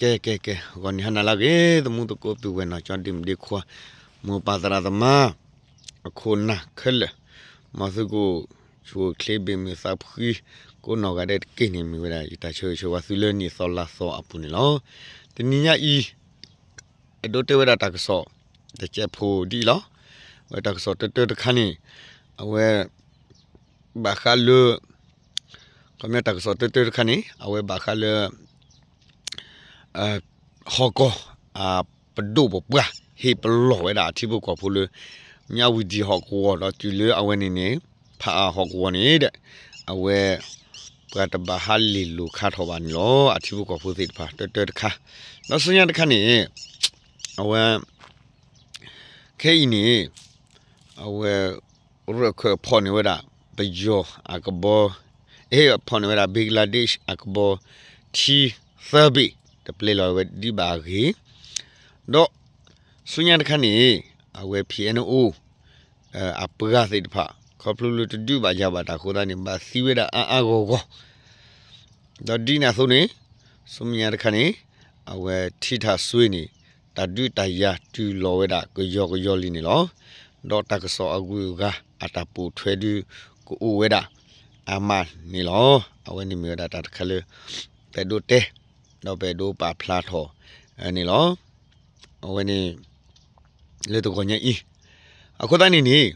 ကဲ ကဲ ကဲ ဂီၤနံၤဟါနၤလၢအဂ့ၤ သမူသကိးပုၢ်ဝဲၢ်နီၢ်ကၠီဒ့မုၣ်ဒ့ခွါ မိၢ်ပၢ်သရၣ်သမါ အခိၣ်နၢ်ခဲလၢာ် မ်သုကအိၣ်ဆူၣ်အိၣ်ချ့ ဘ့ၣ်မုာ်သးဖှံ ကိးနီၢ်ဂၤဒဲးတက့ၢ်န့ၣ် မ့ၢ်ဝဲဒၣ်ယတၢ်ဆၢဂ့ၤဆၢဝါသုလၢနံၣ်သီလါသီအပူၤန့ၣ်လီၤ. တနံၤညါအံၤ အဲၣ်ဒိးတဲဝဲဒၣ်တၢ်ကစီၣ် တစဲးဖိဒ်အံၤလီၤ. ဝဲတၢ်ကစီၣ်တၢတၢတခါန့ၣ် အဝဲ ဘၣ်ဃးလၢ ခီပညီတၢ်ကစီၣ်တၢတၢတခါန့ၣ် အဝဲဘၣ်ဃးလၢ ဟီၣ်ကဝီၤ အပဒိၣ်ပပှၢ် ဟ့ၣ်ပလီၢ်ဝဲဒၣ်အထံဖိကီၢ်ဖိလၢ မၠးဝံၤဒံၣ်ဟီၣ်ကဝီၤဒီးတုၤလၢအဝဲန့ၣ်န့ၣ် ဖးအၣ်ဟီၣ်ကဝီၤန့ၣ်ဒီး အဝဲ ပှၤတဘၣ်ဟးလ့ၢ်လိာ်ခါထီၣ်ဘၣ်န့ၣ်လီၤ. အထံဖိကီၢ်ဖိသ့ၣ်တဖၣ် တၢတၢတခါ ဒီးဆူညါတခါန့ၣ် အဝဲ ခဲအံၤန့ၣ် အဝဲ ရၢၢ်ခၢၣ်ဖီၣ်န့ၢ်ဝဲဒၣ် ပယီၤအကဘီ အဟ့ၣ်ဖီၣ်န့ၢ်ဝဲဒၣ် Bangladesh အကဘီထံသၢဘ့ၣ် တပျဲလီၤဝဲဒံးဘၣ်အဂ့ၢ် ဒီး ဆူညါတခါန့ၣ် အဝဲ P N O အပှၤသ့ၣ်တဖၣ် ခီဖျိလၢတဒုးဘၣ်ယၤဘၣ်တၢ်အဃိသတးန့ၣ် ဘၣ်သံဝဲဒၣ်အါအါဂီၢ်ဂီၢ် ဒီးဒ်န့ၣ်အသိးန့ၣ် ဆူမဲာ်ညါတခါန့ၣ် အဝဲထံထၣ်စွ့န့ၣ် တၢ်ဒုးတၢ်ယၤတုၤလီၤဝဲဒၣ်ကယီကယီလံန့ၣ်လီၤ. ဒီးတၢ်ကစီၣ်အဂုၤအဂၤအတၢ်ပိာ်ထွဲဒုးကအိၣ်ဝဲဒၣ်အါမးန့ၣ်လီၤ. အဝဲန့ၣ်မ့ၢ်ဝဲဒၣ်တၢ်တခါလၢ ပအဲၣ်ဒိးတဲ ဒီးပအဲၣ်ဒိးပာ်ဖျါထီၣ်န့ၣ်လီၤ. အဝဲန့ၣ် လၢတဂီၤညါအံၤ အဃိသတးန့ၣ်န့ၣ်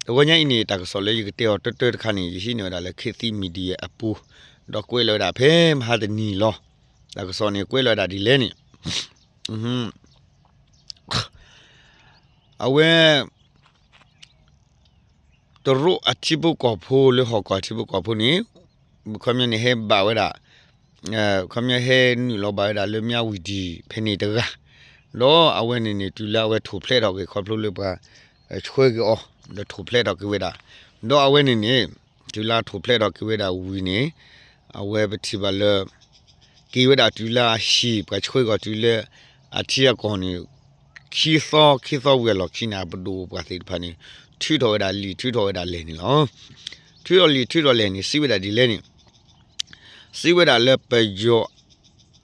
တဂီၤညါအံၤန့ၣ် တၢ်ကစီၣ်လၢယကတဲအီၤတၢတၢတခါန့ၣ် ယဟံးန့ၢ်ဝဲဒၣ်လၢ ခေတ်သစ် Media အပူၤ ဒီးကွဲးလီၤဝဲဒၣ်ဖဲမဟါတနံၤလီၤ. တၢ်ကစီၣ်န့ၣ်ကွဲးလီၤဝဲဒၣ်ဒ်လဲၣ်န့ၣ် အဝဲ တရူးအထံဖိကီၢ်ဖိလၢဟီၣ်ကဝီၤအထံဖိကီၢ်ဖိန့ၣ် ခီပညီန့ၣ်ဟဲဘၣ်ဝဲဒၣ် ခီပညီဟဲနုာ်လီၤဘၣ်ဝဲဒၣ်လၢမၠးဝံၤဒံၣ်ဖဲန့ၣ်တဂၤ ဒီးအဝဲန့ၣ်န့ၣ် တုၤလၢအဝဲထိၣ်ဖျဲးထီၣ်က့ၤခီဖျိလၢပှၤဆှၢက့ၤအီၤ ဒီးထိၣ်ဖျဲးထီၣ်က့ၤဝဲဒၣ် ဒီးအဝဲန့ၣ်န့ၣ် တုၤလၢအထိၣ်ဖျဲးထီၣ်က့ၤဝဲဒၣ်ဝံၤန့ၣ် အဝဲပထံၣ်ဘၣ်လၢ က့ၤဝဲဒၣ်တုၤလၢအဟံၣ် ပှၤဆှၢက့ၤအီၤတုၤလၢအထံအကီၢ်န့ၣ် ခံသီ ခံသီဝံၤအလီၢ်ခံန့ၣ် အပဒိၣ်ပှၤသ့ၣ်တဖၣ်န့ၣ် ထုးထီၣ်ဝဲဒၣ်လံာ်ထုးထီၣ်ဝဲဒၣ်လဲၢ်န့ၣ်လီၤ. ထုးထီၣ်လံာ်ထုးထီၣ်လဲၢ်န့ၣ် စံးဝဲဒၣ်ဒ်လဲၣ်န့ၣ် စံးဝဲဒၣ်လၢပယီၤ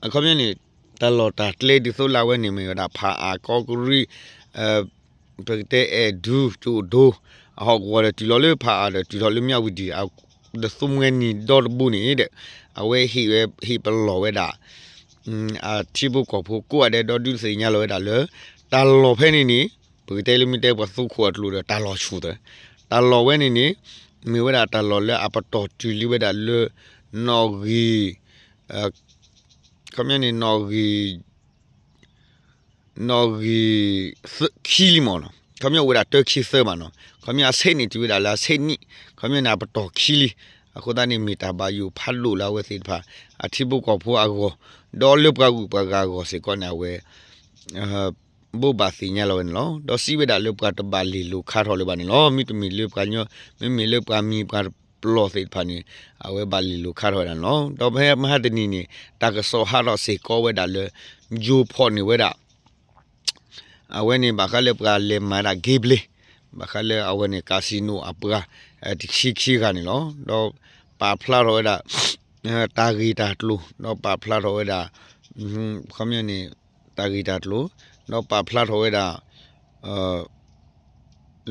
အခီပညီန့ၣ် တၢ်လီၢ်တၢ်ကျဲဒ်သိးလၢအဝဲန့ၣ်မ့ၢ်ဝဲဒၣ်ဖးအၣ်ကီကရံၣ် ပကတဲအဲၣ်ဒူကၠိၣ်ဒိ အဟီၣ်ကဝီၤဒီးတုၤလီၤလၢဖးအၣ်ဒီးတုၤထီၣ်လၢမၠးဝံၤဒံၣ် ဒီးသူမှဲနံၤဒီတဘိန့ၣ်ဒီး အဝဲဟ့ၣ်ဝဲဟ့ၣ်ပလီၢ်ဝဲဒၣ် အထံဖိကီၢ်ဖိကိးဂၤဒဲးဒီးဒုးသ့ၣ်ညါလီၤဝဲဒၣ်လၢ တၢ်လီၢ်ဖဲန့ၣ်န့ၣ် ပကတဲလၢမ့ၢ်တဲပှၤသူခိၣ်အကျိာ်ဒီးတၢ်လီၢ်ဆူၣ်သၢ တၢ်လီၢ်ဝဲန့ၣ်န့ၣ် မ့ၢ်ဝဲဒၣ်တၢ်လီၢ်လၢအပတီၢ်တုၤလံဝဲဒၣ်လၢ နီၣ်ဂံၢ် ခီပညီန့ၣ် နီၣ်ဂံၢ် နီၣ်ဂံၢ်ခံလံမ့ၢ်နီၤ ခီပညီအိၣ်ဝဲဒၣ်တၢခံသၢဘၣ်နီၤ ခီပညီအဆ့ၣ်န့ၣ်တုၤဝဲဒၣ်လၢအဆ့ၣ်နံၣ် ခီပညီန့ၣ်အပတီၢ်ခံလံ အဃိသတးန့ၣ်မ့ၢ်တၢ်ဘၣ်ယိၣ်ဖးဒိၣ်လၢအဝဲသ့ၣ်တဖၣ် အထံဖိကီၢ်ဖိအဂီၢ် ဒီးလၢပှၤဂုၤပှၤဂၤအဂီၢ်စ့ၢ်ကီးန့ၣ် အဝဲ ဘိးဘၣ်သ့ၣ်ညါလီၤဝဲန့ၣ်လီၤ. ဒီးစံးဝဲဒၣ်လၢပှၤတဘၣ်လ့ၢ်လိာ်ခါထီၣ်လၢၤဘၣ်န့ၣ်လီၤ. မ့တမ့ၢ်လၢပှၤညီ မ့မ့ၢ်လၢပှၤမံၤပှၤပျီၢ်သ့ၣ်တဖၣ်န့ၣ် အဝဲဘၣ်လ့ၢ်လိာ်ခါထီၣ်ဝဲဒၣ်န့ၣ်လီၤ. ဒီးဖဲမဟါတနံၤန့ၣ် တၢ်ကစီၣ်ဟးထီၣ်စ့ၢ်ကီးဝဲဒၣ်လၢ ယိၤဖီၣ်န့ၢ်ဝဲဒၣ် အဝဲန့ၣ်ဘၣ်ဃးလၢပှၤလဲၤမၤဒၣ် gambling ဘၣ်ဃးလၢအဝဲန့ၣ် casino အပှၤ တဆံခံဂၤန့ၣ်လီၤ. ဒီးပာ်ဖျါထီၣ်ဝဲဒၣ် တၢ်ဂ့ၢ်တၢ်ကျိၤ ဒီးပာ်ဖျါထီၣ်ဝဲဒၣ် ခီပညီန့ၣ် တၢ်ဂ့ၢ်တၢ်ကျိၤ ဒီးပာ်ဖျါထီၣ်ဝဲဒၣ်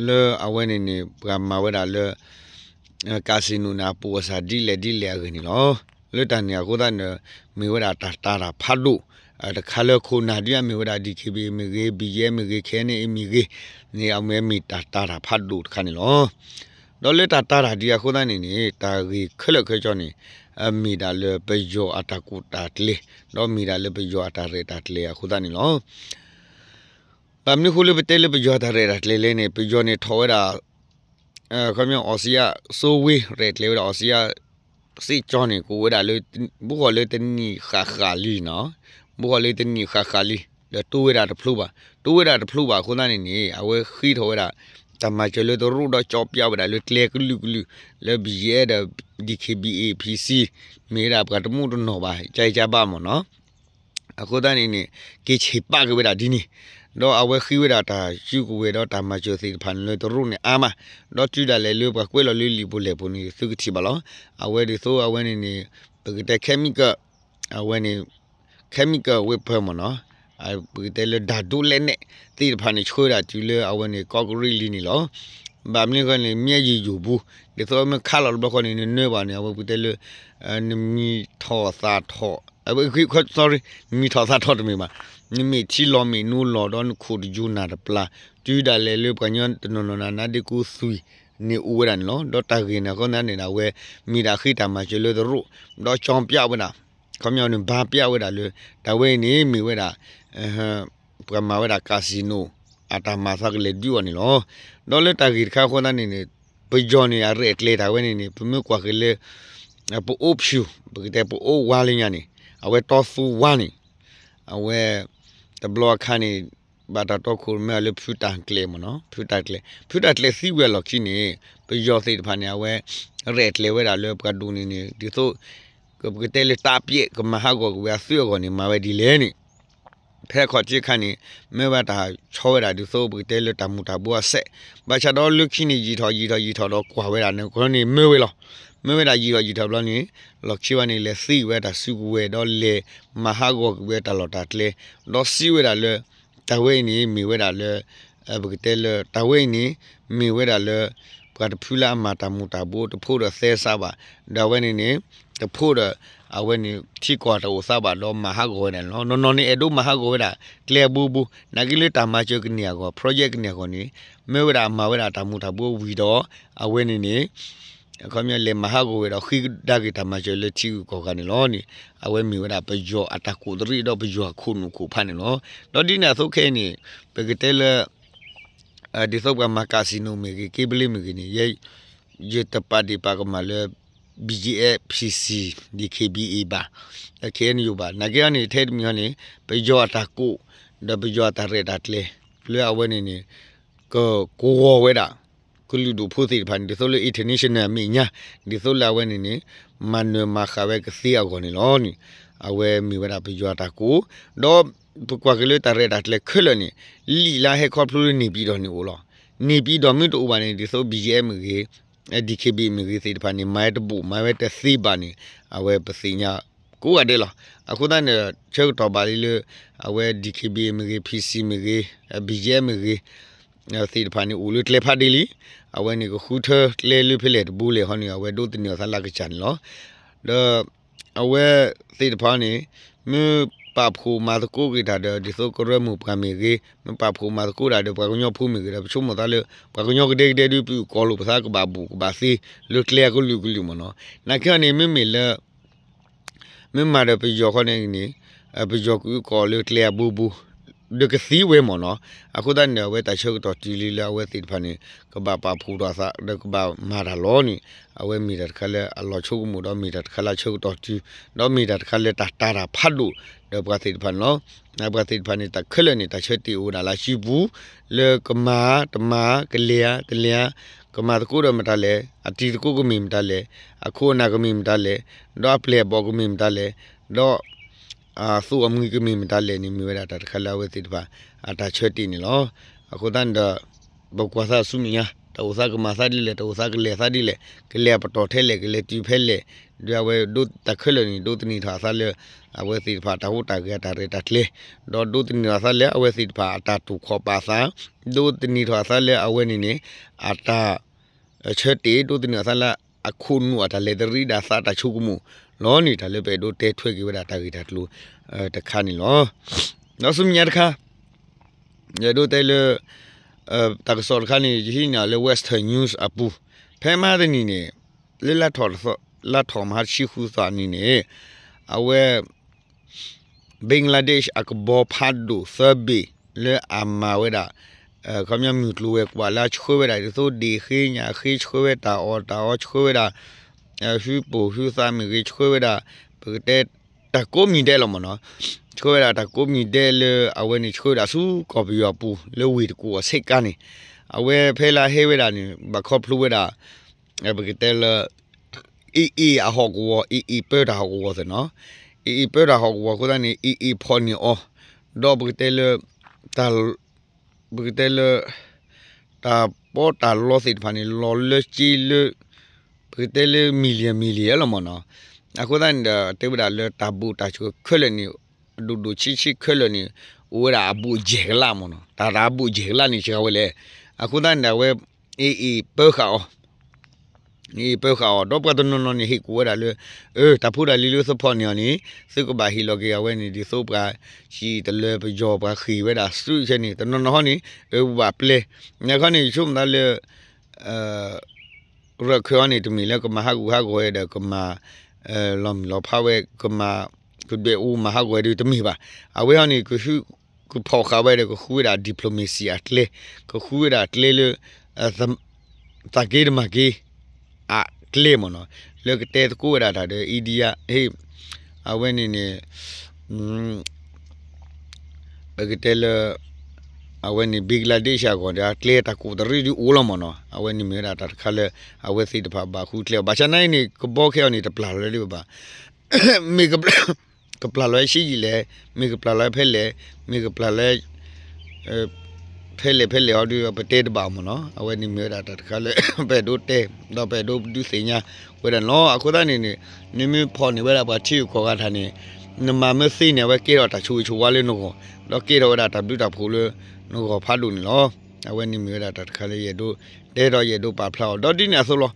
လၢအဝဲန့ၣ်န့ၣ် ပှၤမၤဝဲဒၣ်လၢ casino န့ၣ် အပူၤအစၢ်ဒ်လဲၣ်ဒ်လဲၣ်အဂ့ၢ်န့ၣ်လီၤ. လၢတၢ်န့ၣ်အဃိသတးန့ၣ် မ့ၢ်ဝဲဒၣ်တၢ်တာ်တၢ်ဖးဒိၣ် တခါလၢခိၣ်နၢ်ဒ်အမ့ၢ်ဝဲဒၣ် DKBA မ့ၢ်ဂ့ၤ BGF မ့ၢ်ဂ့ၤ ခဲအံၤန့ၣ်အံၤမ့ၢ်ဂ့ၤ န့ၣ်အမ့ၢ်မ့ၢ်တၢ်တာ်တၢ်ဖးဒိၣ်တခါန့ၣ်လီၤ. ဒီးလၢတၢ်တာ်တၢ်ဒ်အဃိသတးန့ၣ်န့ၣ် တၢ်ဂ့ၢ်ခဲလၢာ်ခဲဆ့န့ၣ် မ့ၢ်ဒၣ်လၢပယီၤအတၢ်ကူၣ်တၢ်ကျဲၤ ဒီးမ့ၢ်ဒၣ်လၢပယီၤအတၢ်ရဲၣ်တၢ်ကျဲၤအဃိသတးန့ၣ်လီၤ. ဘၣ်မနုၤဃိလၢပတဲလၢပယီၤအတၢ်ရဲၣ်တၢ်ကျဲၤလဲၣ်န့ၣ် ပယီၤန့ၣ်ထီၣ်ဝဲဒၣ် ခီပညီ အီစံယါ စိဝ့ ရဲၣ်ကျဲၤဝဲဒၣ် အီစံယါ စ့ၢ်ကီးန့ၣ် ကအိၣ်ဝဲဒၣ်လၢ ဘူးဃီၤလၢတနံၣ်ဃၣ်ဃၣ်လံနီၤ ဘူးဃီၤလၢတနံၣ်ဃၣ်ဃၣ်လံ ဒီးတိဝဲဒၣ်တဖျိဘၣ် တိဝဲဒၣ်တဖျိဘၣ်အဃိသတးန့ၣ်န့ၣ် အဝဲဃ့ထီၣ်ဝဲဒၣ် တၢ်မၤစၢၤလၢတရူးဒီးကၠီပၠးဝဲဒၣ်လၢကျဲကလုာ်ကလုာ် လၢ BGF ဒီး DKBA PC မ့ၢ်ဝဲဒၣ်ပှၤတမူတနီၢ်ဘၣ် ကၠဲကၠဲဘၣ်မ့ၢ်နီၤ အဃိသတးန့ၣ်န့ၣ် က့ၤဆဲးပာ်က့ၤဝဲဒၣ်ဒ်န့ၣ် ဒီးအဝဲဃ့ဝဲဒၣ်တၢ်စုကဝဲၤဒီးတၢ်မၤစၢၤသ့ၣ်တဖၣ်န့ၣ်လၢတရူးန့ၣ်အါမး ဒီးတုၤဒၣ်လဲာ်လၢပှၤကွဲးလီၤလၢလံာ်ပူၤလဲၢ်ပူၤန့ၣ် သုကထံၣ်ဘၣ်လီၤ. အဝဲဒ်သိးအဝဲန့ၣ်န့ၣ် ပကတဲ chemical အဝဲန့ၣ် chemical weapon မ့ၢ်နီၤ, ပကတဲလၢ ဓာတုလက်နက် သ့ၣ်တဖၣ်န့ၣ် ဆှၢဒၣ်တုၤလၢအဝဲန့ၣ် ကီးကရံၣ်လံန့ၣ်လီၤ. ဘၣ်မနုၤဃိန့ၣ် မျက်ရည်ယိုဗုံး ဒ်သိးမ့ၢ်ခးလီၤတဘျီဃီန့ၣ် နနၢဘၣ်န့ၣ် အဝဲပကတဲလၢ နမံၤထီၣ်သၣ်ထီၣ်, အဝဲ sorry, နမံၤထီၣ်သၣ်ထီၣ်တမ့ၢ်ဘၣ်, နမ့ၢ်ထံလီၤမ့ၢ်နူလီၤဒီးနခိၣ်တယူၤနၢ်တပျၢ်, တုၤဒၣ်လဲာ်လၢပှၤကညီတနီၤနီၤနၤ နါဒ့ကူသွံၣ်န့ၣ်အိၣ်ဝဲဒၣ်န့ၣ်လီၤ. ဒီးတၢ်ဂ့ၢ်န့ၣ်အဃိသတးန့ၣ် အဝဲမ့ၢ်ဒၣ်ဃ့တၢ်မၤစၢၤလၢသရိာ်, ဒီးကၠီပျးဝဲဒၣ် ခီပညီန့ၣ် ဘါပျးဝဲဒၣ်လၢ တၢ်ဝဲအံၤန့ၣ် မ့ၢ်ဝဲဒၣ် ပှၤမၤဝဲဒၣ် casino အတၢ်မၤသးကလဲၤဒုးအီၤန့ၣ်လီၤ. ဒီးလၢတၢ်ဂ့ၢ်တခါအဃိသတးန့ၣ်န့ၣ် ပယီၤန့ၣ် အရဲၣ်ကျဲၤတၢ်ဝဲန့ၣ်န့ၣ် ပမ့ၢ်ကွၢ်က့ၤလၢ ပအိၣ်ဖၠူၣ် ပကတဲပအိၣ်ဝါလၢညါန့ၣ် အဝဲတီသူဝါန့ၣ် အဝဲ တဘျီအခါန့ၣ် ဘၣ်တၢ်တီခိၣ်မ့ၢ်လၢဖုတၢ်ကျဲၤမ့ၢ်နီၤ, ဖုတၢ်ကျဲၤ, ဖုတၢ်ကျဲၤသံဝဲအလီၢ်ခံန့ၣ် ပယီၤသ့ၣ်တဖၣ်န့ၣ် အဝဲ ရဲၣ်ကျဲၤဝဲဒၣ်လၢပှၤဒိၣ်န့ၣ်န့ၣ် ဒ်သိး ပကတဲလၢတၢ်ပျဲၢ် ကမၤဟးဂီၤက့ၤဝဲအသုးအဂီၢ်န့ၣ် မၤဝဲဒ်လဲၣ်န့ၣ် ဖဲအခီၣ်ထံးအခါန့ၣ် မ့ၢ်ဝဲတၢ်ဆီဝဲဒၣ်ဒ်သိးပကတဲလၢတၢ်မူၤတၢ်ဘှီအစဲး, ဘၣ်ဆၣ်ဒီးလၢခံန့ၣ် ယံာ်ထီၣ်ယံာ်ထီၣ်ယံာ်ထီၣ်ဒီးကွၢ်ဝဲဒၣ်န့ၣ် ခီန့ၣ်မၢဝဲလီၤ. မ့ၢ်ဝဲဒၣ်ယံာ်ထီၣ်ယံာ်ထီၣ်ဘျီန့ၣ် လီၢ်ခံဝဲန့ၣ် လဲၤသံဝဲတၢ်စုကဝဲၤဒီးလဲၤမၤဟးဂီၤကွံာ်ဝဲတၢ်လီၢ်တၢ်ကျဲ, ဒီးစံးဝဲဒၣ်လၢ တၢ်ဝဲအံၤန့ၣ် မ့ၢ်ဝဲဒၣ်လၢ ပကတဲလၢ တၢ်ဝဲအံၤန့ၣ် မ့ၢ်ဝဲဒၣ်လၢ ပှၤတဖုလၢအမၤတၢ်မူၤတၢ်ဘှီတဖိးဒီးသဲစးဘၣ်, ဒီးအဝဲန့ၣ်န့ၣ် တဖိးဒီး အဝဲန့ၣ် ထံကီၢ်တၢ်အိၣ်သးဘၣ်ဒီးမၤဟးဂီၤဝဲဒၣ်န့ၣ်လီၤ. နီၢ်နီၢ်န့ၣ် အဲၣ်ဒိးမၤဟးဂီၤဝဲဒၣ် ကျဲအဘိဘိ, နာ်က့လၢတၢ်မၤစၢၤကန့ၢ်အဂီၢ် project ကန့ၢ်အဂီၢ်န့ၣ် မ့ၢ်ဝဲဒၣ်အမၤဝဲဒၣ်တၢ်မူၤတၢ်ဘှီဝံၤဒီး အဝဲန့ၣ်န့ၣ် ခီပညီလဲၤမၤဟးဂီၤဝဲဒီးဃ့ကဒါက့ၤတၢ်မၤစၢၤလၢထံဂုၤကီၢ်ဂၤန့ၣ်လီၤန့ၣ်, အဝဲမ့ၢ်ဝဲဒၣ်ပယီၤအတၢ်ကိးတရံးဒီးပယီၤအခိၣ်နူာ်ခိၣ်ဖးန့ၣ်လီၤ. ဒီးဒ်န့ၣ်အသိးခဲအံၤန့ၣ် ပကတဲလၢ ဒ်သိးပှၤမၤ casino မ့ၢ်ဂ့ၤ က့ဘလ့မ့ၢ်ဂ့ၤန့ၣ် ယဲ ယတပာ်ဒ့ၣ်ပာ်ကမၣ်လၢ BGF, PC, DKBA ဘၣ်, KNU ဘၣ်. နာ်က့အံၤန့ၣ် ထဲတမံၤဟီန့ၣ် ပယီၤအတၢ်ကိး ဒီးပယီၤအတၢ်ရဲၣ်တၢ်ကျဲၤ လၢအဝဲန့ၣ်န့ၣ် ကကဝီၤဝဲဒၣ် ကလုာ်ဒူၣ်ဖိသ့ၣ်တဖၣ်န့ၣ် ဒ်သိးလၢ international အမဲာ်ညါ ဒ်သိးလၢအဝဲန့ၣ်န့ၣ် မၤနၢၤမၤဃာ်ဝဲကသ့အဂီၢ်န့ၣ်လီၤန့ၣ်, အဝဲမ့ၢ်ဝဲဒၣ်ပယီၤအတၢ်ကိး, ဒီးပကွၢ်က့ၤလၢတၢ်ရဲၣ်တၢ်ကျဲၤခဲလၢာ်န့ၣ် လံာ်လၢဟဲခီဖျိလၢန့ၣ်ပံၤဒီးန့ၣ်အိၣ်လီၤ. န့ၣ်ပံၤဒီးမ့ၢ်တအိၣ်ဘၣ်န့ၣ် ဒ်သိး BGF မ့ၢ်ဂ့ၤ DKBA မ့ၢ်ဂ့ၤသ့ၣ်တဖၣ်န့ၣ် မၤဝဲတဘူၣ် မၤဝဲတသ့ဘၣ်န့ၣ် အဝဲပသ့ၣ်ညါကိးဂၤဒဲးလီၤ. အဃိသတးန့ၣ် ဆၢကတီၢ်ဘၣ်လံလၢ အဝဲ DKBA မ့ၢ်ဂ့ၤ PC မ့ၢ်ဂ့ၤ BGF မ့ၢ်ဂ့ၤ သ့ၣ်တဖၣ်န့ၣ် အိၣ်လၢကျဲဖးဒ့လံ. အဝဲန့ၣ်ကဃုထၢကျဲလၢဖဲလဲၣ်တဘိလဲၣ်ဟီန့ၣ် အဝဲဒိးသန့ၤအသးလၢအကစၢ်န့ၣ်လီၤ. ဒီး အဝဲသ့ၣ်တဖၣ်န့ၣ် မ့ၢ်ပာ်ဖှိၣ်မၤသကိးက့ၤတၢ်ဒီး ဒ်သိးကရၢမိၢ်ပှၢ်မ့ၢ်ဂ့ၤ, မ့ၢ်ပာ်ဖှိၣ်မၤသကိးတၢ်ဒီးပှၤကညီဖိမ့ၢ်ဂ့ၤဒီး ပဆိကမိၣ်သးလၢ ပှၤကညီကဒဲကဒဲဒုး ပအုၣ်ကီၤလိာ်ပသးကဘၣ်ဘူၣ်ကဘၣ်သ့ လၢကျဲအကလုာ်ကလုာ်မ့ၢ်နီၤ. နာ်က့န့ၣ် မ့မ့ၢ်လၢ မ့ၢ်မၤဒီးပယီၤဃီန့ၣ်န့ၣ် ပယီၤကအုၣ်ကီၤလၢကျဲအဘိဘိ ဒီးကသ့ဝဲမ့ၢ်နီၤ. အဃိသတးန့ၣ်ဒီး အဝဲတၢ်ဆၢကတီၢ်တုၤလံလၢအဝဲသ့ၣ်တဖၣ်န့ၣ် ကဘၣ်ပာ်ဖှိၣ်ထီၣ်အသး ဒီးကဘၣ်မၤတၢ်လီၤန့ၣ် အဝဲမ့ၢ်တၢ်တခါလၢအလီၤဆိကမိၣ် ဒီးမ့ၢ်တၢ်တခါလၢအဆၢကတီၢ်တုၤ ဒီးမ့ၢ်တၢ်တခါလၢတၢ်တာ်တၢ်ဖးဒိၣ် ဒီးပှၤသ့ၣ်တဖၣ်န့ၣ်လီၤ. ပှၤသ့ၣ်တဖၣ်န့ၣ် တၢ်ခဲလၢာ်န့ၣ် တၢ်ဆၢတဲာ်အိၣ်ဝဲဒၣ်လၢစုပူၤ လၢကမၤတမၤ ကလဲၤဧါတလဲၤဧါ ကမၤသကိးဒီးမတၤလဲၣ်, အတံၤသကိးကမ့ၢ်မတၤလဲၣ်, အခိၣ်အနၢ်ကမ့ၢ်မတၤလဲၣ်, ဒီးအပျဲၢ်အဘီၣ်ကမ့ၢ်မတၤလဲၣ်, ဒီး အသိၣ်အမှံကမ့ၢ်မတၤလဲၣ်န့ၣ် မ့ၢ်ဝဲဒၣ်တၢ်တခါလၢအဝဲသ့ၣ်တဖၣ် အတၢ်ဆၢတဲာ်န့ၣ်လီၤ. အဃိသတးန့ၣ်ဒီး ပကွၢ်သးဆူမဲာ်ညါ တၢ်အိၣ်သးကမၤသးဒ်လဲၣ်, တၢ်အိၣ်သးကလဲၤသးဒ်လဲၣ်, ကလဲၤအပတီၢ်ထဲလဲၣ်, ကလဲၤတုၤဖဲလဲၣ်, ဒီးအဝဲဒိးတၢ်ခဲလၢာ်န့ၣ် ဒိးသန့ၤထီၣ်အသးလၢ အဝဲသ့ၣ်တဖၣ်တၢ်ဟူးတၢ်ဂဲၤ အတၢ်ရဲၣ်တၢ်ကျဲၤ, ဒီးဒိးသန့ၤထီၣ်အသးလၢအဝဲသ့ၣ်တဖၣ်အတၢ်တူၢ်ခီၣ်ပာ်သး, ဒိးသန့ၤထီၣ်အသးလၢအဝဲန့ၣ်န့ၣ် အတၢ် ဆၢတဲာ် ဒိးသန့ၤအသးလၢအခိၣ်နူာ်အတၢ်လဲၤတရံးဒၣ်သးတၢ်ဆိကမိၣ်လီၤန့ၣ် တၢ်လၢပအဲၣ်ဒိးတဲထွဲက့ၤဝဲဒၣ်တၢ်ဂ့ၢ်တၢ်ကျိၤ တခါန့ၣ်လီၤ. ဒီးဆူမဲာ်ညါတခါ ယအဲၣ်ဒိးတဲလၢ တၢ်ကစီၣ်တခါန့ၣ် ယဟံးန့ၢ်အီၤလၢ Western News အပူၤ ဖဲမဟါတနံၤန့ၣ် လၢလါထီၣ်မဟါတဆံဃုသီအနံၤန့ၣ် အဝဲ Bangladesh အကဘီဖးဒိၣ်သၢဘ့ၣ် လၢအမၤဝဲဒၣ် ခီပညီမုၢ်ကျိၤဝဲၤကွာ်လၢအဆှၢဝဲဒၣ် ဒ်သိးဒ့ၣ်ဃ့ညၣ်ဃ့ ဆှၢဝဲတၢ်အီၣ်တၢ်အီ ဆှၢဝဲဒၣ် ဟုပိာ်ဟုသးမ့ၢ်ဂ့ၤ ဆှၢဝဲဒၣ် ပကတဲ တၢ်ကိးမံၤဒဲးလီၤမ့ၢ်နီၤ. ဆှၢဝဲဒၣ်တၢ်ကိးမံၤဒဲးလၢအဝဲန့ၣ် ဆှၢဝဲဒၣ်ဆူကီၢ်ပယီၤအပူၤ လၢဝ့ၢ်တကူၣ်အဆ့ကါန့ၣ် အဝဲဖဲလၢအဟဲဝဲဒၣ်န့ၣ် ဘၣ်ခီဖျိဝဲဒၣ် ပကတဲလၢ AA အဟီၣ်ကဝီၤ AA ပၢတၢ်ဟီၣ်ကဝီၤသ့ၣ်နီၤ, AA ပၢတၢ်ဟီၣ်ကဝီၤအဃိသတးန့ၣ် AA ဖီၣ်န့ၢ်အီၤ, ဒီးပကတဲလၢ တၢ် ပကတဲလၢ တၢ်ပီးတၢ်လီသ့ၣ်တဖၣ်န့ၣ် လီၤလၢစ့လၢ ပကတဲလၢ million million လီၤမ့ၢ်နီၤ. အဃိသတးန့ၣ်ဒီး တဲဝဲဒၣ်လၢတၢ်ဘူးတၢ်စၢၤခဲလၢာ်န့ၣ် ဒိၣ်ဒိၣ်ဆံးဆံးခဲလၢာ်န့ၣ် အိၣ်ဝဲဒၣ်အဘူးကဲၤကလးမ့ၢ်နီၤ, တၢ်တၢ်အဘူးကဲၤကလးန့ၣ် စှၤဝဲလဲၣ်. အဃိသတးန့ၣ် အဝဲ အ့ၣ်အ့ၣ်ပၢဃာ်အီၤ အ့ၣ်ပၢဃာ်အီၤ ဒီးပှၤတနီၤနီၤန့ၣ် ဟ့ၣ်ကူၣ်ဝဲဒၣ်လၢ အၢ တၢ်ဖိတၢ်လံၤလၢသုဖီၣ်န့ၢ်အီၤန့ၣ် သုကဘၣ်ဟ့ၣ်လီၤက့ၤအဝဲန့ၣ် ဒ်သိးပှၤစံၣ်တလၢပယီၤ ပှၤဃ့ၢ်ဝဲဒၣ်သုဆဲန့ၣ် တနီၤနီၤဟီန့ၣ် အၢပဘၣ်ပျဲ န့ၣ်ခီန့ၣ် ယဆိကမိၣ်သးလၢ ရၢၢ်ခၢၣ်အီၤန့ၣ် တမ့ၢ်လၢကမၤဟးဂူာ်ဟးဂီၤဝဲဒီး ကမၤ လီၤမုၢ်လီၤဖးဝဲ ကမၤ ကဒွဲၣ်အူမၤဟးဂီၤဝဲဒီးတမ့ၢ်ဘၣ်. အဝဲဟီန့ၣ် ကဟု ကဖီၣ်ဃာ်ဝဲဒီး ကဃုဝဲဒၣ် diplomacy အကျဲ, ကဃုဝဲဒၣ်ကျဲလၢ သးက့တမၤက့ အကျဲမ့ၢ်နီၤ, လၢကတဲသကိးဝဲဒၣ်တၢ်ဒီး India ဟ့ၣ် အဝဲန့ၣ်န့ၣ် ပကတဲလၢ အဝဲန့ၣ် Bangladesh အဂီၢ်ဒီး အကျဲတၢ်ကိးတရံးဒုးအိၣ်လီၤမ့ၢ်နီၤ, အဝဲန့ၣ်မ့ၢ်ဝဲဒၣ်တၢ်တခါလၢ အဝဲသ့ၣ်တဖၣ်ဘၣ်ဃုကျဲအီၤ ဘၣ်ဆၣ်နာ်အံၤန့ၣ် ကဘီခဲအီၤန့ၣ် တပျၢ်လီၤလၢၤဘၣ် မ့ၢ် ကပျၢ်လီၤဆံးယံာ်လဲၣ်, မ့ၢ်ကပျၢ်လီၤဖဲလဲၣ်, မ့ၢ်ကပျၢ်လီၤ ဖဲလဲၣ်ဖဲလဲၣ်အီၤဒုး ပတဲတဘၣ်မ့ၢ်နီၤ, အဝဲန့ၣ်မ့ၢ်ဝဲဒၣ်တၢ်တခါလၢ ပအဲၣ်ဒိးတဲ ဒီးပအဲၣ်ဒိးဒုးသ့ၣ်ညါဝဲဒၣ်န့ၣ်လီၤ. အဃိသတးန့ၣ်န့ၣ် နမ့ၢ်ဖီၣ်န့ၢ်ဝဲဒၣ်ပှၤထံဂုၤကီၢ်ဂၤတၢ်န့ၣ် နမၤမ့ၢ်သ့န့ၣ် အဝဲကဲထီၣ်တၢ်ဆိၣ်ဂ့ၤဆိၣ်ဝါလၢနဂီၢ်, ဒီးကဲထီၣ်ဝဲဒၣ်တၢ်ဘျုးတၢ်ဖှိၣ်လၢနဂီၢ်ဖးဒိၣ်န့ၣ်လီၤ. အဝဲန့ၣ်မ့ၢ်ဝဲဒၣ်တၢ်တခါလၢယအဲၣ်ဒိးတဲဒီးယအဲၣ်ဒိးပာ်ဖျါအီၤ ဒီးဒ်န့ၣ်အသိးလီၤ.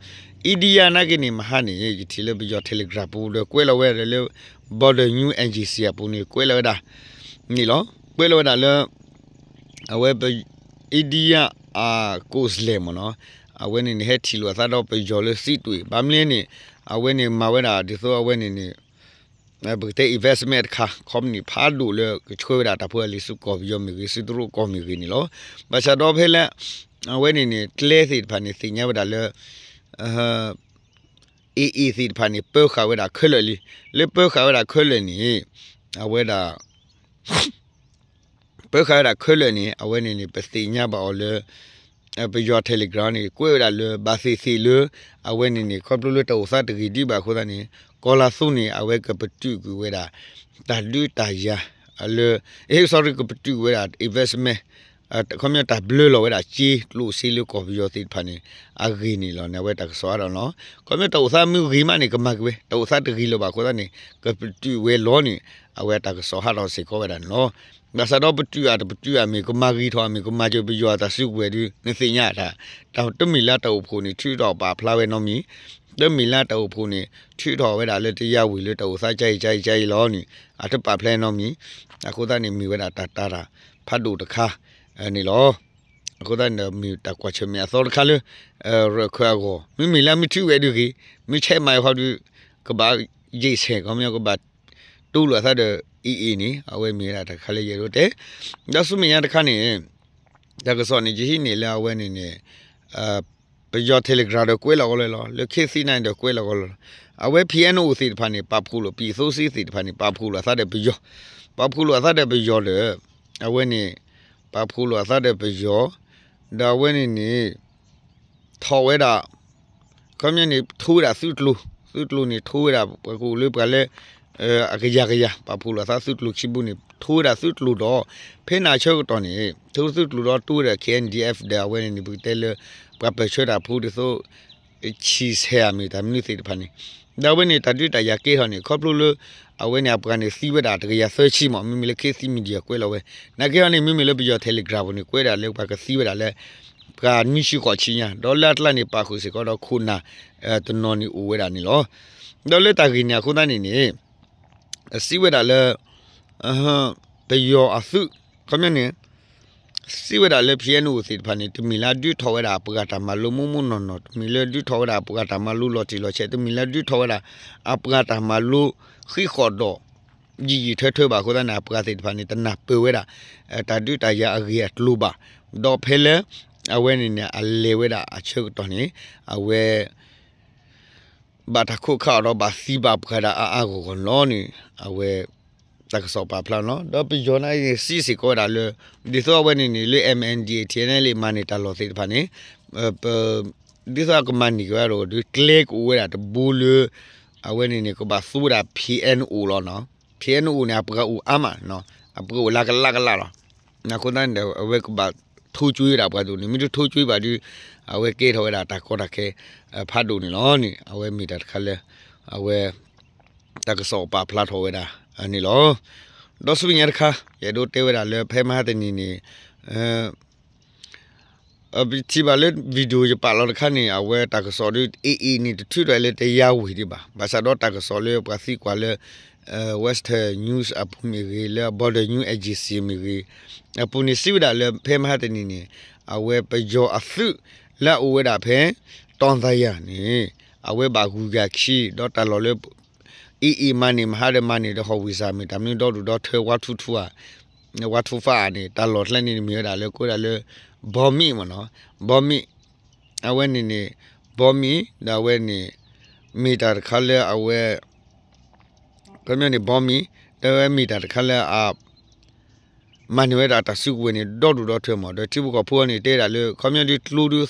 India နာ်က့န့ၣ် မဟါန့ၣ် ယထံၣ်လၢပယီၤ Telegram ပူၤဒီးကွဲးလီၤဝဲဒၣ်လၢ Border News Agency အပူၤန့ၣ် ကွဲးလီၤဝဲဒၣ်န့ၣ်လီၤ. ကွဲးလီၤဝဲဒၣ်လၢ အဝဲ India အ ကိုယ်စားလှယ် မ့ၢ်နီၤ, အဝဲန့ၣ်န့ၣ် ဟဲထံၣ်လိာ်အသးဒီးပယီၤလၢ စစ်တွေ, ဘၣ်မနုၤန့ၣ် အဝဲန့ၣ်မၤဝဲဒၣ်ဒ်သိးအဝဲန့ၣ်န့ၣ် ပကတဲ investment တခါ company ဖးဒိၣ်လၢကဆှၢဝဲဒၣ်တၢ်ဖိအလံၤဆူကီၢ်ပယီၤမ့ၢ်ဂ့ၤ ဆူတရူးကီၢ်မ့ၢ်ဂ့ၤန့ၣ်လီၤ. ဘၣ်ဆၣ်ဒီးဖဲလၢ အဝဲန့ၣ်န့ၣ် ကျဲသ့ၣ်တဖၣ်န့ၣ် သ့ၣ်ညါဝဲဒၣ်လၢ AA သ့ၣ်တဖၣ်န့ၣ် ပၢဃာ်ဝဲဒၣ်ခဲလၢာ်လံ. လၢပၢဃာ်ဝဲဒၣ်ခဲလၢာ်န့ၣ် အဝဲဒၣ် ပၢဃာ်ဝဲဒၣ်ခဲလၢာ်န့ၣ် အဝဲန့ၣ်န့ၣ် ပသ့ၣ်ညါဘၣ်အီၤလၢ ပယီၤ Telegram န့ၣ် ကွဲးဝဲဒၣ်လၢ ဘၣ်သ့ၣ်သ့ၣ်လၢ အဝဲန့ၣ်န့ၣ် ခီဖျိလၢတၢ်အိၣ်သးတဂ့ၤဒံးဘၣ်အဃိသတးန့ၣ် ကီၤလၤသူန့ၣ် အဝဲကပတုာ်ကွံာ်ဝဲဒၣ် တၢ်ဒုးတၢ်ယၤလၢ အ့ sorry ကပတုာ်ဝဲဒၣ် investment ခီပညီတၢ်ဘျၢလီၤဝဲဒၣ်စ့ ကျိၣ်စ့လၢကီၢ်ပယီၤသ့ၣ်တဖၣ်န့ၣ် အဂ့ၢ်န့ၣ်လီၤန့ၣ် အဝဲတၢ်ကစီၣ်ဟးထီၣ်လီၤ. ခီပညီတၢ်အိၣ်သးမ့ၢ်ဂ့ၤမးန့ၣ် ကမၤက့ၤဝဲ တၢ်အိၣ်သးတဂ့ၤလၢၤဘၣ်အဃိသတးန့ၣ် ကပတုာ်ဝဲလီၤန့ၣ် အဝဲတၢ်ကစီၣ်ဟးထီၣ်စ့ၢ်ကီးဝဲဒၣ်န့ၣ်လီၤ. ဘၣ်ဆၣ်ဒီးပတုာ်အတပတုာ်အမ့ၢ် ကမၤဂ့ၤထီၣ်အမ့ၢ် ကမၤစၢၤပယီၤအတၢ်စုကဝဲၤဒုး နသ့ၣ်ညါတၢ် တၢ်တမ့ၢ်လၢတၢ်အိၣ်ဖှိၣ်န့ၣ် ထုးထီၣ်ပာ်ဖျါဝဲနီတမံၤ, တမ့ၢ်လၢတၢ်အိၣ်ဖှိၣ်န့ၣ် ထုးထီၣ်ဝဲဒၣ်လၢတယါဝံၤလၢတၢ်အိၣ်သးကါအံၤကါအံၤကါအံၤလီၤန့ၣ် အတပာ်ဖျါနီတမံၤ, အဃိသတးန့ၣ် မ့ၢ်ဝဲဒၣ်တၢ်တာ်တၢ်ဖးဒိၣ်တခါန့ၣ်လီၤ. အဃိသတးန့ၣ်ဒီး မ့ၢ်တၢ်ကွၢ်ဆၢၣ်မဲာ်အသီတခါလၢ ရၢၢ်ခၢၣ်အဂီၢ် မ့မ့ၢ်လၢမ့ၢ်ထုးဝဲဒုးဂ့ၤ, မ့ၢ်ဆဲးမၤအီၤခီဒုး ကဘၣ်ယံာ်ဆဲး ခီပညီကဘၣ် တူၢ်လိာ်အသးဒီး AA န့ၣ် အဝဲမ့ၢ်ဝဲဒၣ်တၢ်တခါလၢယအဲၣ်ဒိးတဲ, ဒီးဆူမဲာ်ညါတခါန့ၣ် တၢ်ကစီၣ်န့ၣ် ယဟံးန့ၢ်လၢအဝဲန့ၣ်န့ၣ် ပယီၤ Telegram ဒီးကွဲးလီၤကီးလၢလီၤ, လၢခေတ်သစ်န့ၣ်ဒီးကွဲးလီၤကီးလၢလီၤ, အဝဲ PNO သ့ၣ်တဖၣ်န့ၣ် ပာ်ဖှိၣ်လိာ် ပံၣ်သိစ့သ့ၣ်တဖၣ်န့ၣ် ပာ်ဖှိၣ်လိာ်အသးဒီးပယီၤ, ပာ်ဖှိၣ်လိာ်အသးဒီးပယီၤဒီး အဝဲန့ၣ် ပာ်ဖှိၣ်လိာ်အသးဒီးပယီၤ, ဒီးအဝဲန့ၣ်န့ၣ် ထီၣ်ဝဲဒၣ် ခီပညီန့ၣ် ထိဝဲဒၣ်သုးကျိၤ, သုးကျိၤန့ၣ် ထိဝဲဒၣ် ပှၤကအိၣ်လၢပှၤလၢ အကယၤကယၤ ပာ်ဖှိၣ်လိာ်အသးသုးကျိၤခံဘိန့ၣ် ထိဝဲဒၣ်သုးကျိၤဒီး ဖဲန့ၣ်အဆၢကတီၢ်န့ၣ် ထိသုးကျိၤဒီး ထိဝဲဒၣ် KNDF ဒီးအဝဲန့ၣ်န့ၣ် ပကတဲလၢ ပှၤပၢၢ်ဆၢတၢ်ဖိဒ်သိး ဆံးဆဲးအမ့ၢ်တၢ်မနုၤသ့ၣ်တဖၣ်န့ၣ် ဒီးအဝဲန့ၣ် တၢ်ဒုးတၢ်ယၤကဲထီၣ်န့ၣ် ခီဖျိလၢ အဝဲန့ၣ် အပှၤန့ၣ်သံဝဲဒၣ်တကယၤသၢဆံမး မ့မ့ၢ်လၢခေတ်သစ် media ကွဲးလီၤဝဲ, နာ်က့ဟီန့ၣ် မ့မ့ၢ်လၢပယီၤ Telegram ပူၤန့ၣ် ကွဲးဒၣ်လၢပှၤကသံဝဲဒၣ်လၢ ပှၤနွံဆံဃိးဆံညါ ဒီးလၢအကျါန့ၣ် ပာ်ဃုာ်စ့ၢ်ကီးဒီးခိၣ်နၢ် တနီၤန့ၣ်အိၣ်ဝဲဒၣ်န့ၣ်လီၤ. ဒီးလၢတၢ်ဂ့ၢ်န့ၣ်အဃိသတးန့ၣ်န့ၣ် စံးဝဲဒၣ်လၢ ပယီၤအသုး ခီပညီန့ၣ် စံးဝဲဒၣ်လၢ PNO သ့ၣ်တဖၣ်န့ၣ် တမ့ၢ်လၢဒုးထီၣ်ဝဲဒၣ်အပှၤတၢ်မၤလိမိၢ်မိၢ်နီၢ်နီၢ်, တမ့ၢ်လၢဒုးထီၣ်ဝဲဒၣ်အပှၤတၢ်မၤလိလီၤတံၢ်လီၤဆဲး, တမ့ၢ်လၢဒုးထီၣ်ဝဲဒၣ်အပှၤတၢ်မၤလိဃံးဃီၣ်ဒီး ယံာ်ယံာ်ထၢထၢဘၣ်အဃိသတးန့ၣ် အပှၤသ့ၣ်တဖၣ်န့ၣ် တနၢ်ပၢၢ်ဝဲဒၣ် တၢ်ဒုးတၢ်ယၤအဂ့ၢ်အကျိၤဘၣ်. ဒီးဖဲလၢ အဝဲန့ၣ်န့ၣ် အလဲၤဝဲဒၣ်အဆၢကတီၢ်န့ၣ် အဝဲ ဘၣ်တၢ်ခိးခးအီၤဒီးဘၣ်သံဘၣ်ပှၤဒၣ်အါအါဂီၢ်ဂီၢ်န့ၣ်လီၤန့ၣ် အဝဲ တၢ်ကစီၣ်ပာ်ဖျါန့ၣ်လီၤ. ဒီးပယီၤန့ၣ်စံးစ့ၢ်ကီးဝဲဒၣ်လၢ ဒ်သိးအဝဲန့ၣ်န့ၣ် လၢ MNDAA TNLA မၤန့ၢ်တၢ်လီၢ်သ့ၣ်တဖၣ်န့ၣ် ဒ်သိးအကမၤန့ၢ်က့ၤဝဲဒၣ်ဒီး ကျဲကအိၣ်ဝဲဒၣ်တဘိလၢ အဝဲန့ၣ်န့ၣ် ကဘၣ်သူဝဲဒၣ် PNO လီၤ. PNO န့ၣ် အပှၤအိၣ်အါမး အပှၤအိၣ်လၢကလးကလးလီၤ. အဃိသတးန့ၣ်ဒီး အဝဲကဘၣ်ထိကွ့ဝဲဒၣ်ပှၤဒိၣ်န့ၣ် မ့ၢ်တထိကွ့ဘၣ်ဒီး အဝဲကဲထီၣ်ဝဲဒၣ်တၢ်ကီတၢ်ခဲ ဖးဒိၣ်န့ၣ်လီၤန့ၣ် အဝဲမ့ၢ်တၢ်တခါလၢ အဝဲ တၢ်ကစီၣ်ပာ်ဖျါထီၣ်ဝဲဒၣ်န့ၣ်လီၤ. ဒီးဆူမဲာ်ညါတခါ ယအဲၣ်ဒိးတဲဝဲဒၣ်လၢဖဲမဟါတနံၤန့ၣ် ပထံၣ်ဘၣ်လၢ video ယပာ်လီၤတခါန့ၣ် အဝဲတၢ်ကစီၣ်ဒီး AA န့ၣ် တထုးထီၣ်လၢတယါဝံၤဒံးဘၣ်. ဘၣ်ဆၣ်ဒီးတၢ်ကစီၣ်လၢပှၤသံကွၢ်လၢ Western News အပူၤမ့ၢ်ဂ့ၤ, လၢ Border News Agency မ့ၢ်ဂ့ၤ, အပူၤန့ၣ်စံးဝဲဒၣ်လၢဖဲမဟါတနံၤန့ၣ် အဝဲပယီၤအသုးလၢအအိၣ်ဝဲဒၣ်ဖဲ တီၢ်သးယၤန့ၣ် အဝဲဘၣ်ဂုၤက့ၤအခံ ဒီးတၢ်လီၢ်လၢ AA မၤန့ၢ်မဟါဒီးမၤန့ၢ်ဒီး howitzer မ့ၢ်တၢ်မနုၤဒီဒူၣ်ဒီထၢ ဝါထူထူဧါ, ဝါထူဖးဧါန့ၣ် တၢ်လီၢ်ကျဲန့ၣ်မ့ၢ်ဝဲဒၣ်လၢကိးဝဲဒၣ်လၢ ဘီမံၣ်မ့ၢ်နီၤ, ဘီမံၣ်, အဝဲန့ၣ်န့ၣ် ဘီမံၣ် ဒီးအဝဲန့ၣ် မ့ၢ်တၢ်တခါလၢအဝဲ ခီပညီန့ၣ် ဘီမံၣ် ဒီးအဝဲမ့ၢ်တၢ်တခါလၢအ မၤန့ၢ်ဝဲဒၣ်တၢ်စုကဝဲၤန့ၣ် ဒီဒူၣ်ဒီထၢမး, ဒီးထံဖိကီၢ်ဖိန့ၣ် တဲဒၣ်လၢ ခီပညီဒ်ကျိဒ်သီၣ်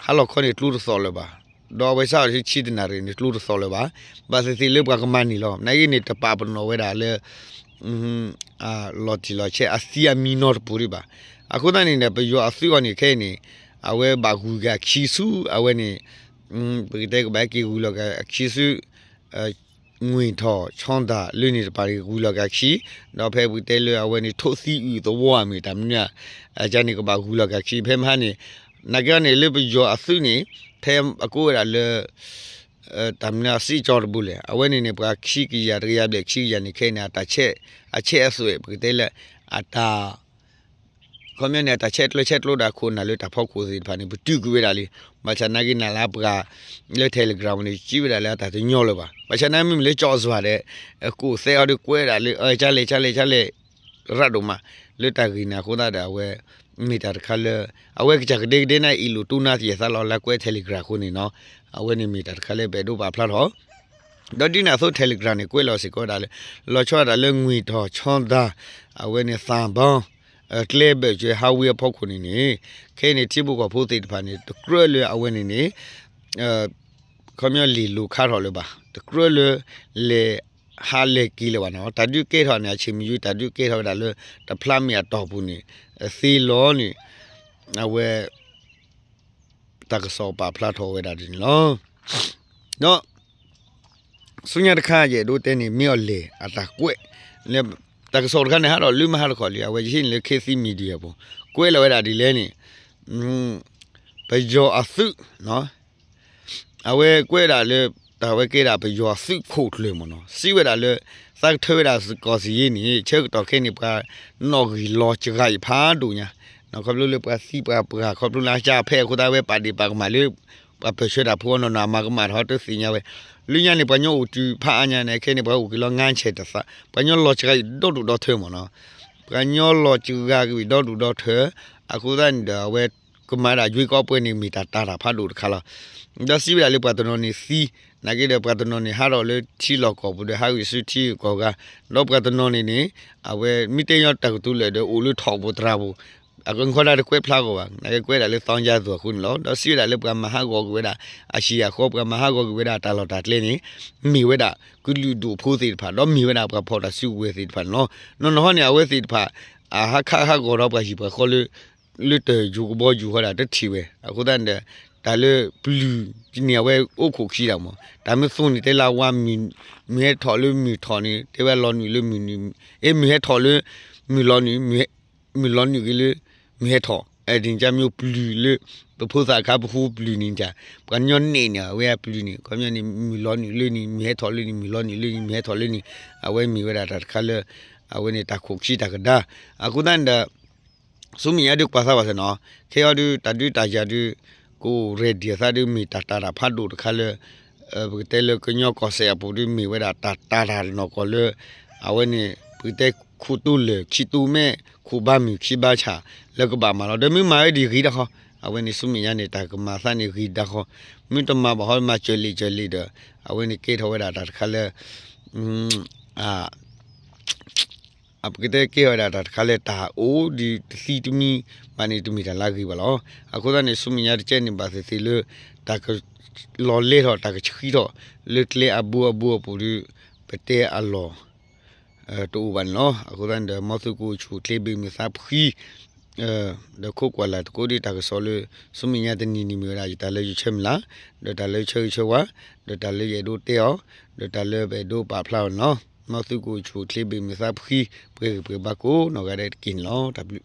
ဟါလီၤခီန့ၣ် ကျိတသီၣ်လၢၤဘၣ်, ဒီးအဝဲစးထီၣ်ဆံတနၣ်ရံၣ်န့ၣ် ကျိတသီၣ်လၢၤဘၣ်, ဘၣ်သ့ၣ်သ့ၣ်လၢပှၤကမၤန့ၢ်လီၤ, နာ်က့န့ၣ် တပာ်ပနီၣ်ဝဲဒၣ်လၢ လီၤတံၢ်လီၤဆဲးအသံအမံနီတပူၤဒံးဘၣ်. အဃိသတးန့ၣ်ဒီး ပယီၤအသုးအီၤန့ၣ် ခဲအံၤန့ၣ် အဝဲဘၣ်ဂုၤက့ၤအခံဆူ အဝဲန့ၣ် ပကတဲကဘၣ်က့ၤဂုၤလီၤက့ၤအခံဆူ ငွေထော် ချောင်းသာ လၢန့ၣ်တပၤန့ၣ် ဂုၤလီၤက့ၤအခံ, ဒီးဖဲပကတဲလၢအဝဲန့ၣ် ထိၣ်သံအုးသဝီအမ့ၢ်တၢ်မနုၤဧါ, အကန့ၣ် ကဘၣ်ဂုၤလီၤက့ၤအခံ ဖဲမဟါန့ၣ်, နာ်က့န့ၣ် လၢပယီၤအသုးန့ၣ် ဖဲအကိးဝဲဒၣ်လၢ တၢ်မနုၤ စံၣ်ကၠီတဘိလဲၣ်, အဝဲန့ၣ်န့ၣ် ပှၤခံကယၤ တကယၤဘျဲၣ်ခံကယၤန့ၣ် ခဲအံၤန့ၣ် အတၢ်ဆဲး အဆဲးအသွဲၣ် ပကတဲလၢ အတၢ် ခီပညီန့ၣ် အတၢ်ဆဲးကျၢဆဲးကျိဒီးအခိၣ်အနၢ်လၢတၢ်ဖီခိၣ်သ့ၣ်တဖၣ်န့ၣ် ပတုာ်ကွံာ်ဝဲဒၣ်လံ. ဘၣ်ဆၣ်နာ်က့နၤလၢပှၤ လၢ Telegram န့ၣ် ကံဝဲဒၣ်လၢအတၢ်တညီလၢၤဘၣ်. ဘၣ်ဆၣ်နာ်မ့မ့ၢ်လၢကၠီစွၤဒီး အကိၣ်သဲအီၤဒီးကွဲးဒၣ်လၢ ကၢ်လဲၣ် ကၢ်လဲၣ် ကၢ်လဲၣ် ရၣ်ဒိၣ်မး လၢတၢ်ဂ့ၢ်န့ၣ်အဃိသတးဒီး အဝဲ မ့ၢ်တၢ်တခါလၢ အဝဲကစၢ်ကဒဲကဒဲန့ၣ် အ့ၣ်လိာ်တူၢ်နါသယဲၢ်သးလီၤ လၢကွဲး Telegram အဃိန့ၣ်နီၤ, အဝဲန့ၣ်မ့ၢ်တၢ်တခါလၢပအဲၣ်ဒိးပာ်ဖျါထီၣ် ဒီးဒ်န့ၣ်အသိး Telegram န့ၣ် ကွဲးလီၤစ့ၢ်ကီးဝဲဒၣ်လၢ လီၤဆီဒၣ်တၢ်လၢ ငွေထော် ချောင်းသာ အဝဲန့ၣ် သံပေါင်း ကျဲဘၢၣ်စၢၤ highway အဖီခိၣ်န့ၣ်န့ၣ် ခဲအံၤန့ၣ် ထံဖိကီၢ်ဖိသ့ၣ်တဖၣ်န့ၣ် တကြၢးလၢအဝဲန့ၣ်န့ၣ် ခီပညီလ့ၢ်လိၤခါထီၣ်လၢၤဘၣ်, တကြၢးလၢ လဲၤဟးလဲၤက့ၤလၢၤဘၣ်နီၤ, တၢ်ဒုးကဲထီၣ်န့ၣ် အဆ့ၣ်မုၢ်ယူၤ တၢ်ဒုးကဲထီၣ်ဝဲဒၣ်လၢ တဖျါမ့ၢ်အတီၢ်ပူၤန့ၣ် သ့လီၤန့ၣ် အဝဲ တၢ်ကစီၣ်ပာ်ဖျါထီၣ်ဝဲဒၣ်ဒ်န့ၣ်လီၤ. ဒီး ဆူညါတခါ ယအဲၣ်ဒိးတဲန့ၣ် မ့ၢ်အီၤလဲၣ် အတၢ်ကွဲး လၢ တၢ်ကစီၣ်တခါန့ၣ် ဟးထီၣ်လၢမဟါတခီလံ အဝဲယဟံးန့ၢ်လၢ ခေတ်သစ် Media ပူၤ ကွဲးလီၤဝဲဒၣ်ဒ်လဲၣ်န့ၣ် ပယီၤအသုး အဝဲကွဲးဒၣ်လၢ တၢ်ဝဲကဲဒၣ်ပယီၤသုးခိၣ်ကျၢၢ်မ့ၢ်နီၤ စံးဝဲဒၣ်လၢ သးကထၢဝဲဒၣ်စ့ၢ်ကီးစ့ၢ်ကီးန့ၣ် ဆၢကတီၢ်ခဲအံၤန့ၣ် ပှၤနီၣ်ဂံၢ်လီၤစှၤအံၤဖးဒိၣ်ညါ, ခီဖျိလၢပှၤသံပှၤပှၢ် ခီဖျိလၢအကၢ်ဖဲအဃိသတးဝဲ ပာ်ဒ့ၣ်ပာ်ကမၣ်လၢ ပှၤပၢၢ်ဆၢတၢ်ဖိအနီၢ်နီၢ် အမၤကမၣ်ထီၣ်တသ့ၣ်ညါဝဲ, လၢညါန့ၣ် ပှၤကညီအိၣ်တုၤဖးအါညါန့ၣ် ခဲအံၤန့ၣ် ပှၤအိၣ်က့ၤလီၤ ငါးဆယ် တသး ပှၤကညီလီၤစှၤအံၤဒီဒူၣ်ဒီထၢမ့ၢ်နီၤ ပှၤကညီလီၤစှၤက့ၤဒီဒူၣ်ဒီထၢ, အဃိသတးန့ၣ်ဒီး အဝဲကမၤဒၣ် ရွေးကောက်ပွဲ န့ၣ် မ့ၢ်တၢ်တာ်တၢ်ဖးဒိၣ်တခါလီၤ. ဒီးစံးဝဲဒၣ်လၢပှၤတနီၤန့ၣ်သံ, နာ်က့ဒီးပှၤတနီၤန့ၣ် ဟးထီၣ်လၢထံလီၢ်ကီၢ်ပူၤဒီး ဟးဂံၢ်ဆူထံဂုၤကီၢ်ဂၤ, ဒီးပှၤတနီၤန့ၣ်န့ၣ် အဝဲမ့ၢ်တဲညီတၢ်ကတိၤလၢာ်ဒီး အိၣ်လၢထိးပူၤသရၣ်ပူၤ, အကခီဒၣ်တကွဲးဖျါကီးဘၣ်, နာ်က့ကွဲးဒၣ်လၢ သီယါသူၣ် အဃိန့ၣ်လီၤ. ဒီးစံးဝဲဒၣ်လၢပှၤမၤဟးဂီၤကွံာ်ဝဲဒၣ် အဆံးအဃီ ပှၤမၤဟးဂီၤကွံာ်ဝဲဒၣ်တၢ်လီၢ်တၢ်ကျဲန့ၣ် မ့ၢ်ဝဲဒၣ်ကလုာ်ဒူၣ်ဖိသ့ၣ်တဖၣ် ဒီးမ့ၢ်ဝဲဒၣ်ပှၤဖီၣ်တၢ်စုကဝဲၤသ့ၣ်တဖၣ်န့ၣ်လီၤ. နီၢ်နီၢ်ဟီန့ၣ် အဝဲသ့ၣ်တဖၣ် အဟးခးဟးဂီၤဒီးပှၤဟံၣ်ပှၤဃီလၢ လၢတၢ်ယူၤကဘီယူၤဃီဒၣ်တထံၣ်ဝဲ, အဃိသတးန့ၣ်ဒီး တၢ်လၢပျုၤန့ၣ် အဝဲအိၣ်ခိးခံဒၣ်မး, တၢ်မ့ၢ်သူန့ၣ် တဲလၢဝါ မုၢ်ဟဲထီၣ်လၢမုၢ်ထီၣ်န့ၣ် တဲဝဲလီၤနုာ်လၢမုၢ်နုာ်, အ့ မုၢ်ဟဲထီၣ်လၢ မုၢ်လီၤနုာ်, မုၢ်လီၤနုာ်က့ၤလၢ မုၢ်ဟဲထီၣ်, ဒ်န့ၣ်ကၢ်မ့ၢ်ပျုၤလၢ ပဖိသၣ်အခါပဃူပျုၤန့ၣ် ပှၤကညီန့ၣ်န့ၣ် အဝဲအပျုၤန့ၣ် ခီပညီန့ၣ် မုၢ်လီၤနုာ်လၢန့ၣ် မုၢ်ဟဲထီၣ်လၢန့ၣ် မုၢ်လီၤနုာ်လၢန့ၣ် မုၢ်ဟဲထီၣ်လၢန့ၣ်, အဝဲမ့ၢ်ဝဲဒၣ်တၢ်တခါလၢ အဝဲန့ၣ်တၢ်ခိၣ်ခံတၢ်ကဒါ, အဃိသတးန့ၣ်ဒီး ဆူမဲာ်ညါဒုးကွၢ်သးဘၣ်စ့ၢ်နီၤ, ခဲအံၤဒုးတၢ်ဒုးတၢ်ယၤဒုး ကအိၣ် ready အသးဒုး မ့ၢ်တၢ်တာ်တၢ်ဖးဒိၣ်တခါလၢ ပကတဲလၢကညီကီၢ်စဲၣ်အပူၤဒုး မ့ၢ်ဝဲဒၣ်တၢ်တာ်တၢ်နီၢ်ကီၢ်လၢ အဝဲန့ၣ် ပကတဲခိၣ်တူလၢာ်ခံတူမဲ ခိၣ်ဘါမုၢ်ခံဘါဆၣ် လၢကဘၣ်မၤလီၤ. ဒီးမ့ၢ်မၤဝဲဒ်ဂ့ၤဒၣ်ဃီ, အဝဲန့ၣ်ဆူမဲာ်ညါန့ၣ် တၢ်ကမၤသးန့ၣ်ဂ့ၤဒၣ်ဃီ, မ့ၢ်တမၤဘၣ်ဃီ မၤစၢၤလံာ်စၢၤလံာ်ဒီး အဝဲန့ၣ်ကဲထီၣ်ဝဲဒၣ်တၢ်တခါလၢ အပကတဲကဲထီၣ်ဝဲဒၣ်တၢ်တခါလၢတၢ်အိၣ်ဒ်တသံတမံဘၣ်န့ၣ် တမ့ၢ်တၢ်လၢအဂ့ၤဘၣ်လီၤ. အဃိသတးန့ၣ် ဆူမဲာ်ညါတကဲန့ၣ် ဘၣ်သ့ၣ်သ့ၣ်လၢ တၢ်ကလီၤလဲထီၣ် တၢ်ကဆှံထီၣ် လၢကျဲအဘိအဘိအပူၤဒုး ပတဲအလီၢ် တအိၣ်ဘၣ်န့ၣ်လီၤ. အဃိသတးန့ၣ်ဒီး မ်သုကအိၣ်ဆူၣ်အိၣ်ချ့ ဘၣ်မုာ်သးဖှံ ဒီးခိးကွၢ်လၢ်သကိးဒ်တၢ်ကစီၣ်လၢ ဆူမဲာ်ညါတနံၤန့ၣ်မ့ၢ်ဝဲဒၣ် ယတၢ်လၢယဆၢမုၢ်လၢ် ဒီးတၢ်လၢယဆၢဂ့ၤဆၢဝါ ဒီးတၢ်လၢယအဲၣ်ဒိးတဲအီၤ ဒီးတၢ်လၢပအဲၣ်ဒိးပာ်ဖျါအီၤန့ၣ်လီၤ. မ်သုကအိၣ်ဆူၣ်အိၣ်ချ့ ဘၣ်မုာ်သးဖှံ ပှဲၤဂံၢ်ပှဲၤဘါကိးနီၢ်ဂၤဒဲးတက့ၢ်န့ၣ်လီၤ. တၢ်ဘျုး